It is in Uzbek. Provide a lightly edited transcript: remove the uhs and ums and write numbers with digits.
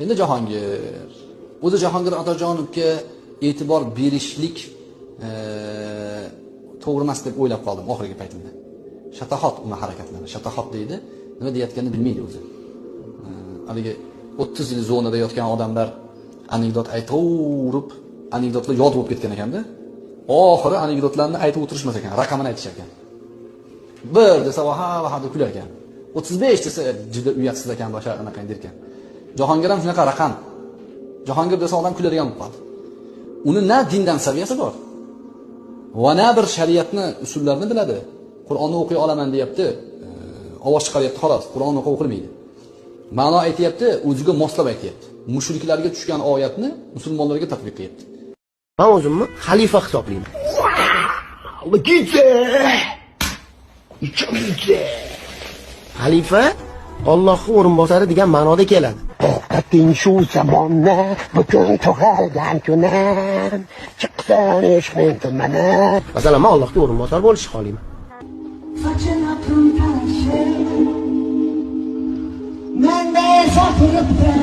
Endi Jahongir, o'zi Jahongir Otajonovga e'tibor berishlik to'g'ri emas deb o'ylab qoldim oxirgi paytimda. Shataxot uni harakatlari, shataxot deydi, nima deyayotganini bilmaydi o'zi. Haligi 30 yil zonada yotgan odamlar anekdot aytaverib, anekdotlar yod bo'lib ketgan ekanda. Oxiri anekdotlarni aytib o'tirishmas ekan, raqamini aytishar ekan. 1 desa ha ha deb kular ekan. 35 desa juda uyatsiz ekan, boshqa anaqa der ekan. Jahongir ham shunaqa raqam. Jahongir desa odam kuladigan bo'lib qoldi. Uni na dindan saviyasi bor, va na bir shariatni usullarini biladi. Qur'onni o'qiy olaman deyapti, ovoz chiqaryapti xolos, Qur'on o'qib o'qilmaydi. Ma'no aytyapti, o'ziga moslab aytyapti. Mushriklarga tushgan oyatni musulmonlarga tatbiq qilyapti. Men o'zimni xalifa hisoblayman. Xalifa Allohning o'rinbosari degan ma'noda keladi. To'xtating shu zamonni, butun tug'ilgan kunim, chiqsin ishqning tumani. Masalan, men Allohga o'rinbosar bo'lishni xohlayman. Sochini qim tarashi, menda esa turibdi.